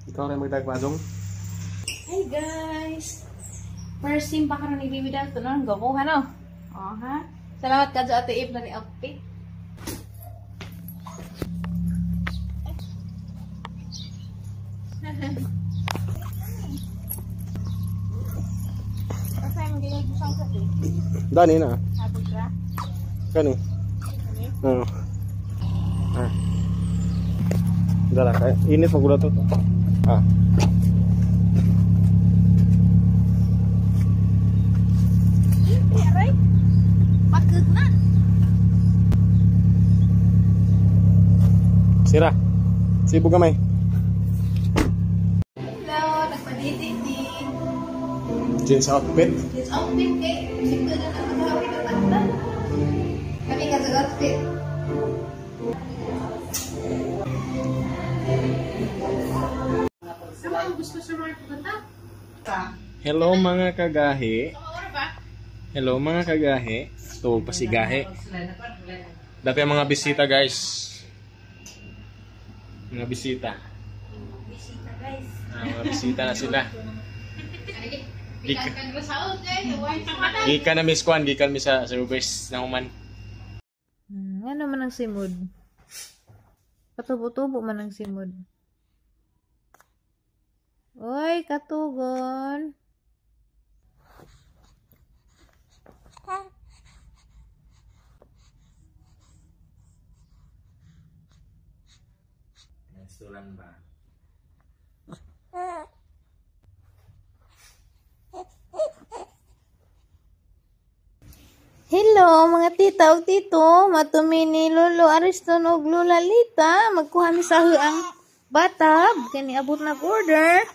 Ikaw rin magdagmazong. Hey guys! First sim pa karon ni Bibi Dalton, no? Gakuha, no? Oh, ha? Salamat ka Ate Eve na ni outfit. Dani na. Kani? Oo. Ah. Dara kay init magula to. Ah. Aray. Pakag na. Sira. Sibo gamay. Hello, nagpadidit ni. Jeans outfit. Jeans outfit kay simple na ang maghawin ng tanda. Kami ka sa outfit. Hello mga kagahi. Hello mga kagahi. Ito pa si Gahe. Dati ang mga bisita guys. Mga bisita. Bisita guys. Ah, mga bisita na sila. Gikan na miss kwan, gikan mi sa service na human. Ano man ang simod? Patubo-tubo man ang simod. Oy, katugon. Restaurant ba? Hello mga tita ug tito, matumi ni Lolo Ariston ug Lola Lita, magkuha mi sa ang batab kani abot na order.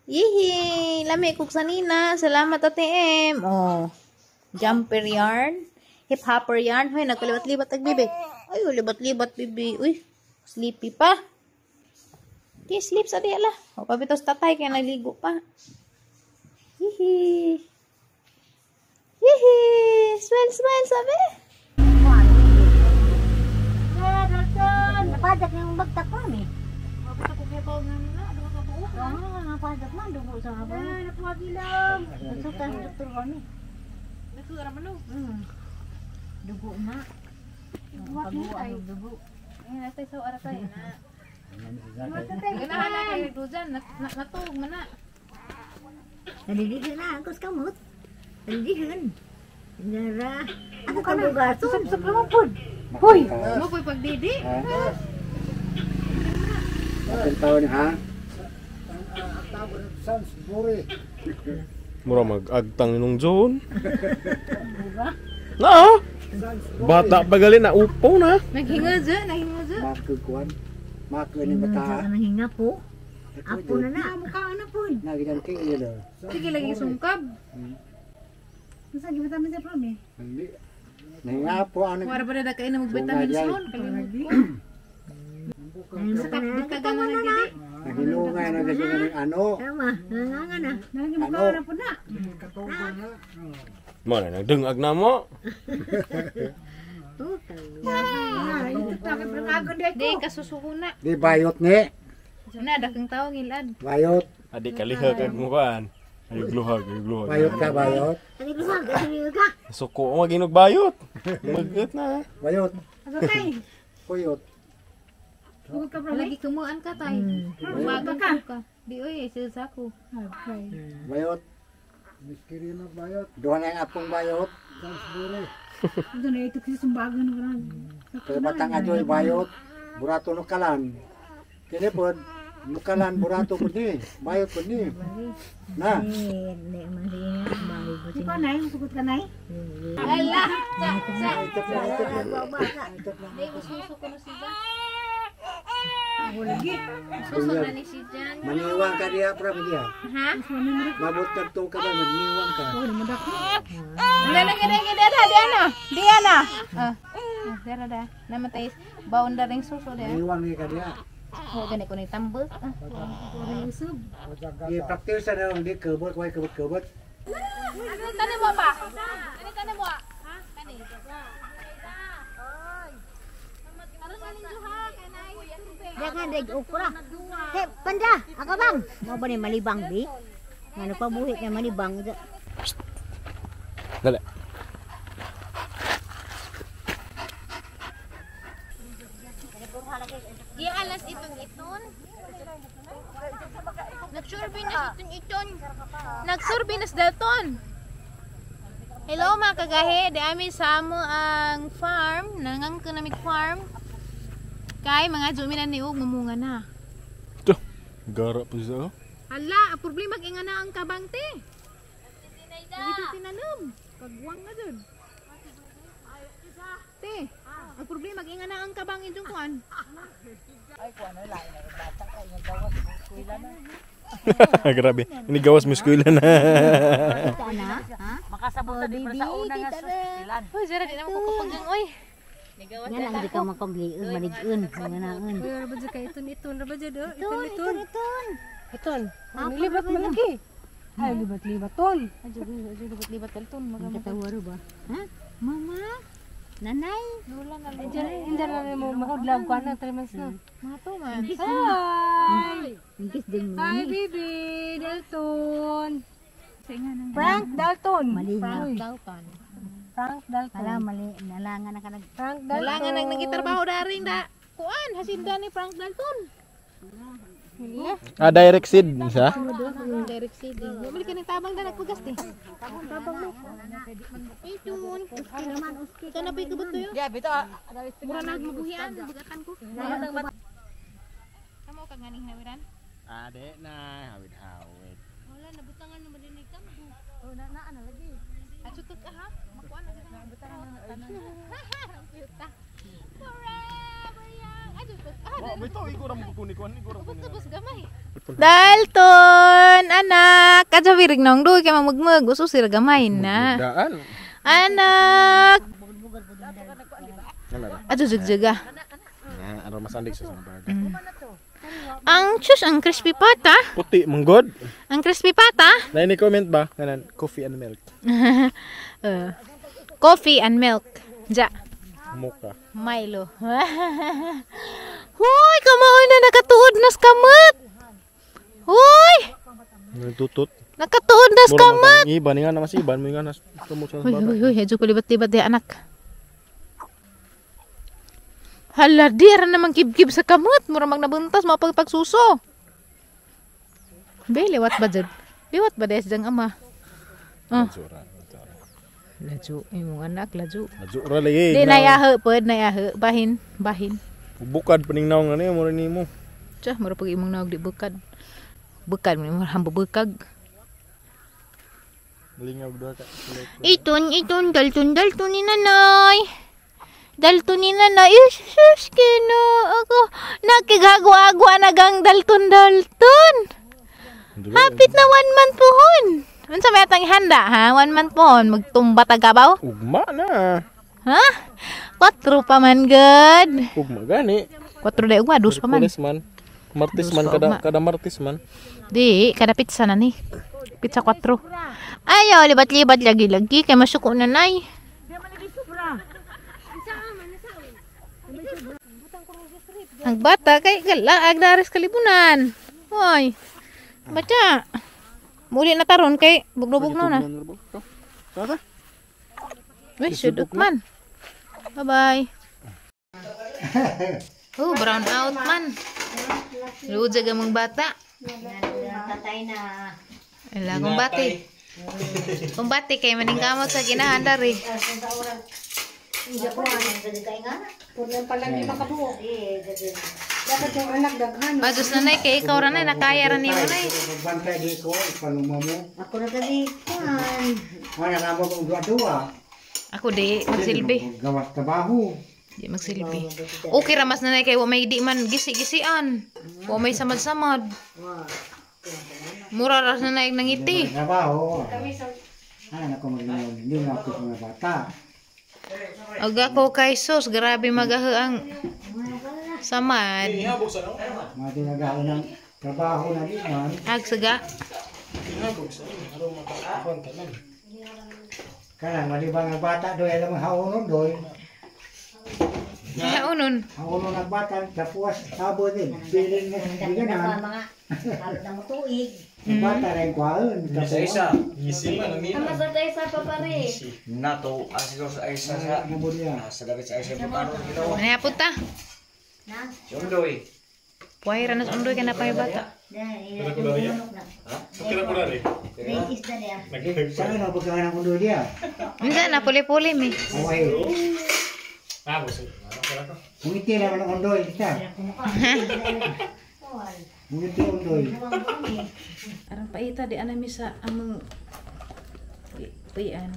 Yihi, lami kog sanina. Salamat Ate M. Oh, jumper yarn, hip hopper yarn. Hoy, nagkalibat-libat ag bibi. Ay, libat-libat bibi. Uy, sleepy pa. Di sleep sa diya la. O pabitos tatay kay naligo pa. Hihi. Hihi! Smile, smile, sabi! Napadak yung bagtak mami. Mabot ako kay Paul na na, duha ka buok. Ah, napadak man dugo sa mga. Ay, napuwagilam. Nagsutan sa doktor kami. Nagsuara man no. Dugo na. Pag-uwa ang dugo. Ay, natay sa aratay na. Ganahan na kay Duzan, natug man na. Nadidihan na angkos kamot. Nadidihan. Nara. Ako ka bugason. Sub-sub naman pod. Hoy, mo po'y pagdidi. Ha? Mura mag-agtang nung John. Na! Bata pa gali na upo na. Naghinga dyan, naghinga dyan. Makukuan. Makuan ni bata. Sa nanghinga po. Apo na na. Mukha na po. Nagidanti nila. Sige lagi sungkab. Masa gibitamin sa promi? Hindi. Nahinga po ano. Wala pa na kain na mag-vitamins ron. Kalimut ko. Sa kapit ka na nagdidi. Nahinungay na kasi ng ano. Tama, nanganga na. Ano? Mo na nagdungag na mo. Di kasusuko na. Di bayot ni. Na dakang tao ngilad. Bayot. Adi kalihag ag mukaan. Ay gluhag, ay gluhag. Bayot ka bayot. Ano luhag? Ano ka? Suko maginog bayot. Magat na. Bayot. Kuyot. Lagi kumuan ka tay. Umaga ka. Di oy, sila ko. Bayot. Duha na yung apong bayot. Kaya batang ajoy bayot. Burato no kalan. Kini pod nukalan burato pod ni. Bayot pod ni. Na. Ala, sa sa. Itap na, itap na. Di ususo ko na siya. Suso na ni si Jan. Maniwang ka diya, pra diya. Ha? Mabot ka to ka ba, magniwang ka. Dana gede gede ada Diana. Diana. Ah. Dara da. Namatay baon da ring suso da. Maniwang ni ka diya. Ho gani ko ni tambok. I-practice na lang di kebot, way kebot kebot. Ano tani mo pa? Ano tani mo? Ha? Kani. Jangan deg okra. Hey, panda, ako bang? Mo ba ni malibang bi? Ngano pa buhit nga malibang. Dali. Di alas itong iton. Nagsurvey na itong iton. Nagsurvey na sa Dalton. Hello mga kagahe, di ami sa amo ang farm, nangang namig farm. Kay mga jumi na niug mamunga na. Tuh, gara po siya. Hala, ang problema inga na ang kabang te. Dito tinanom. Pagwang na dun. Te, ang problema inga na ang kabang inyong kuan. Grabe. Inigawas mo eskwela na. Kita na, ha? Makasabot na di sa una nga sa ilan. Hoy, zara di na mo kukupagang oy. Nga lang di ka makagliun, maligun, mga naon. Iton, itun, Iton, iton, iton. Iton. Libat malaki. Ay, libat-libat ton. Adyo, adyo libat-libat Dalton. Ang katawaro ba? Ha? Mama? Nanay? Hindi na mo makudlag ko na 3 months na. Mga to man. Hi! Ingkis din mo. Hi, baby! Dalton! Frank Dalton! Mali nga. Dalton. Frank Dalton. Hala, mali. Nalangan na ka nag... Frank Dalton. Wala nga nang nagitrabaho daring da. Kuan, hasinda ni Frank Dalton. Ah, direct seed siya? Direct seeding. Bumili ka ng tabang da nagpugas te. Tabang mo. Itun. Ikaw na ba ikabot to yun? Yeah, bito. Mura na mabuhian. Bugatan ko. Kamo ka nganing nawiran? Ade na, hawid-hawid. Wala, nabutangan na madinig ka. Oh, na na lagi. Atsutot ka ha? Makuan na ka. Nabutangan na tanan. Ang cute ta. Forever young. Atsutot. Ah, Ito, ikaw ra mo kukunin ko. Ikaw ra Ubos gamay. Dalton, anak. Kadya wirig nong duy kay mamugmug. Uso sira gamay na. Daan. Anak. Ano ra? Adyo jugjuga. Na, ano masandig sa mga baga. Ang chus, ang crispy pata. Puti, manggod. Ang crispy pata. Na ini comment ba? Kanan, coffee and milk. Coffee and milk. Ja. Mocha. Milo. Huy, kamao na nakatuod nas kamot. Huy, Nagtutut. nakatuod nas Mura man kamot. kang iban nga na mas iban mo nga nas tumot sa Huy, bata. huy, huy, medyo palibat-libat di anak. Hala, di ra naman kibkib sa kamot. Mura magnabuntas, mapagpagsuso. Be, liwat ba dyan? Liwat ba des dyan ama? Ah. Lajura, lajura. Laju, imong anak, laju. Lajura lagi. Di nayahe pod, nayahe. Bahin, bahin. Bukad paning naong ano mo rin nimo. Cah, mura pag imong naog di bukad. Bukad, mura hamba bukag. Lingaw duha ka. Iton, iton, dalton, dalton ni nanay. Dalton ni nanay. Isus, kino ako. Nakigagwa-agwa na gang dalton, dalton. Hapit na 1 month pohon. Unsa may atang ihanda ha? 1 month pohon. Magtumba tagabaw? Ugma na. Ha? 4 pa man gud. Ugma gani. 4 day ugma, 2 pa man. Merkulis man. Martis Dos man pa kada ugma. kada Martis man. Di, kada pizza na ni. Pizza 4. Ayaw, libat-libat lagi-lagi kay masuko na nay. Ang bata kay galaag daris kalibunan. Hoy. Baca. Muli na taron kay bugno-bugno na. Tata. Uy, sudok man. Bye-bye. Oh, brown out man. Luod sa gamong bata. Tatay na. Ala, kumbate. Kumbate kay maning kamot sa ginahanda ri. Dapat yung anak daghan. Padus na nay kay ikaw ra nay nakaya ra nimo nay. Magbantay di ko, ipanuma mo. Ako na kali kuan. Wala na mo kung dua-dua. Ako di magsilbi. Gawas trabaho. Di magsilbi. Okay ra mas nanay kay wa may di man gisi-gisian. Wa may samad-samad. Mura ra nanay nangiti. Trabaho. Ano na ko magnaon. Hindi na ako mga bata. Aga ko kay sus, grabe magaho ang samad. Mga dinagaon ng trabaho na di man. Ag saga. Kanang malibang ang bata doy alam ang haonon doy. Kaunon. Ang ulo nagbatan, kapuas, tabo din. Bilin na, di ka na. Mga halos na mo tuig. Bata rin kuhaan. Sa isa. Ngisi man ang nina. Masatay sa papare. Nato, siguro sa isa sa Nabod niya. Sa dapat sa isa butano ginawa. Ano punta? Na? Si Undoy. Puhay ra na sa undoy ka na pa yung bata. Kira ko na rin. Kira ko na rin. Isda niya. Saan na pagkaan ang ulo niya? Unsa na puli-puli mi. Okay. Ah, busog. Ano kira ko? Mungiti lang ang undoy kita. Mungiti undoy. Arang paita di anami sa among pian.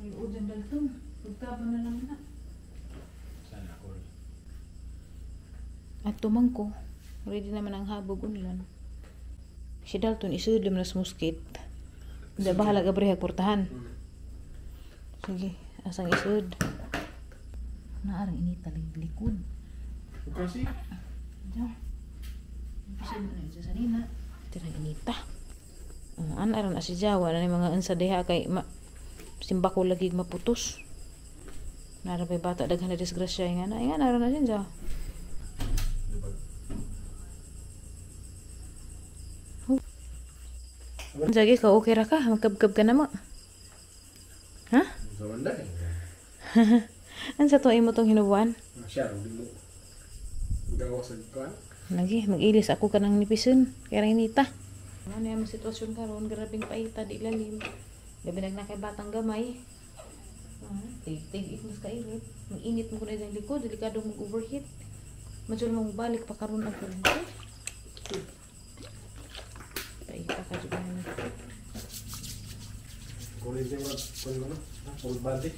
Ay udan dalton. Pagtaba na lang na. Sana all. At tumang ko. Ready naman ang habog unlan. Si Dalton isudlom na sa muskit. Hindi bahala gabriha portahan. Sige, asang isud. Naarang inita likod. Kasi Diyan. Isud na yun sa sanina. Tirang inita. Oh, an aran na si Jawa na ni mga unsa diha kay ma, simba ko lagi maputos. Nara pa'y bata daghan na disgrasya nga na. Nga nara na siya Jawa. Jagi ka okay ra ka, magkabkab ka na mo. Ha? sa banda eh. Ansa to imo tong hinubuan? Siya ro dimo. Gawa sa kuan. Lagi, mag-ilis ako ka ng nipison. Kaya rin inita. Ano yung sitwasyon karon, grabing paita, di lalim. Gabi nag kay batang gamay. Ah, tig-tig, mas kainit. Mag-init mo ko na yung likod, delikado mag-overheat. Medyo mong balik pa karon ang kuryente. Paita ka dyan na. Kuryente mo kuan mo no. Old body.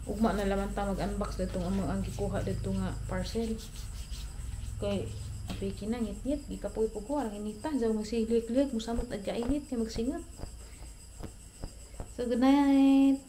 Ugma na laman ta mag-unbox dito nga mga ang gikuha dito nga parcel. Kay apiki na ngit-ngit gikapoy po ko arang inita jaw magsilik-lik musamot ag kainit kay magsingot. So good night.